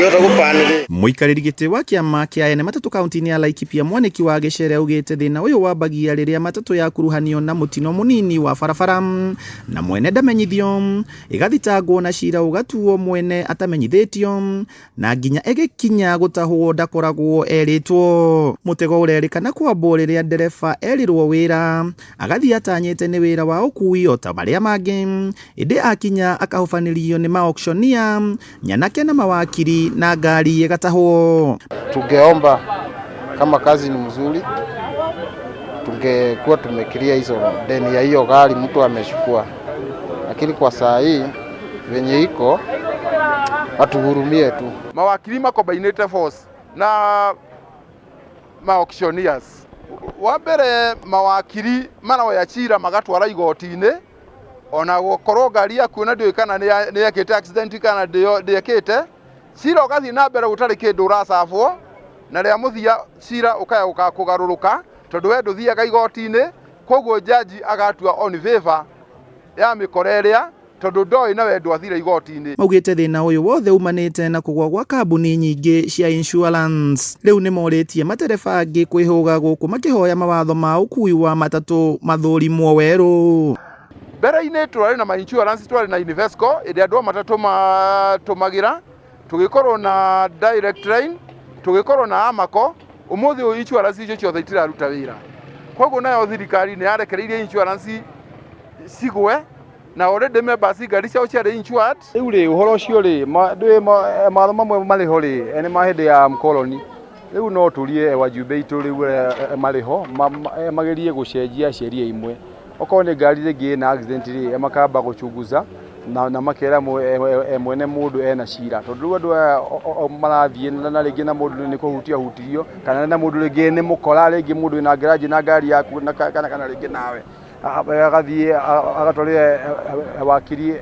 Mũikarĩri gĩtĩ wa kĩama kĩa ene matatũ kaunti-inĩ ya Laikipia Mwanĩki wa Gĩcere augĩte thĩna ũyũ wambagia rĩrĩa matatũ yakuruhanio na mũtino mũnini wa barabara na mwene ndamenyithio, ĩgathitangwo na cira ũgatuo mwene atamenyithĩtio na nginya ĩgĩkinya gũtahwo ndakoragwo erĩtwo. Mũtego ũrerĩkana kwambwo rĩrĩa ndereba erirwo wĩra agathiĩ atanyĩte nĩ wĩra wa ũkui o ta marĩa mangĩ, ĩndĩ akinya akahobanĩrio nĩ maauctioneer, nyanake na mawakiri na ngari ĩgatahwo. Tungeomba kama kazi ni mzuri, tungekuwa tumeclear hizo deni ya hiyo gari mtu amechukua, lakini kwa saa hii venye iko watuhurumie tu. Mawakiri makombainĩte force na ma auctioneers. Wa mbere, mawakiri maroya cira magatwara igoti-inĩ, ona gũkorwo ngari yaku ona ndĩũĩ kana nĩ yekĩte accident kana ndĩekĩte. Cira ũgathiĩ na mbere gũtarĩ kĩndũ ũracabwo, na rĩa mũthia cira ũkaya kũgarũrũka tondũ we ndũthiaga igoti-inĩ, koguo jaji agatua on favor ya mĩkora ĩrĩa, tondũ ndoĩ na we ndwathire igoti-inĩ. Maugĩte thĩna ũyũ wothe umanĩte na kũgwa gwa kambuni nyingĩ cia insurance. Rĩu nĩ morĩtie matereba angĩ kwĩhũga gũkũ makĩhoya mawatho ma ũkui wa matatũ mathũrimwo werũ. Mbere-inĩ twarĩ na ma insurance, twarĩ na Invesco ĩrĩa andũ a matatũ matũmagĩra, tũgĩkorwo na Direct Line, tũgĩkorwo na Amaco. Ũmũthĩ ũyũ insurance icio ciothe itiraruta wĩra, koguo nayo thirikari nĩ yarekereirie insurance cigwe na already members ngari ciao ciarĩ insured. Rĩu rĩ, ũhoro ũcio rĩ, ndũĩ mawatho mamwe marĩ ho rĩ, nĩ ma hĩndĩ ya mũkoroni. Rĩu no tũrie wajumbe aitũ rĩu arĩa marĩ ho magerie gũcenjia sheria imwe. Okorwo nĩ ngari rĩngĩ ĩna accident rĩ, makamba gũchunguza na makera mwene mũndũ ena cira, tondũ rĩu andũ aya marathiĩ na rĩngĩ na mũndũ nĩ kũhutia hutirio, kana na mũndũ rĩngĩ nĩ mũkora, rĩngĩ mũndũ wĩna garage na ngari yaku na kana rĩngĩ nawe agathiĩ agatwarĩra wakiri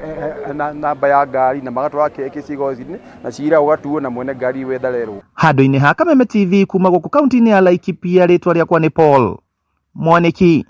namba ya ngari na magatwara kesi igoti-inĩ na cira ũgatuo na mwene ngari we ndarerwo. Handũ-inĩ ha Kameme TV kuma gũkũ kaunti-inĩ ya Laikipia, rĩtwa rĩakwa nĩ Paul Mwanĩki.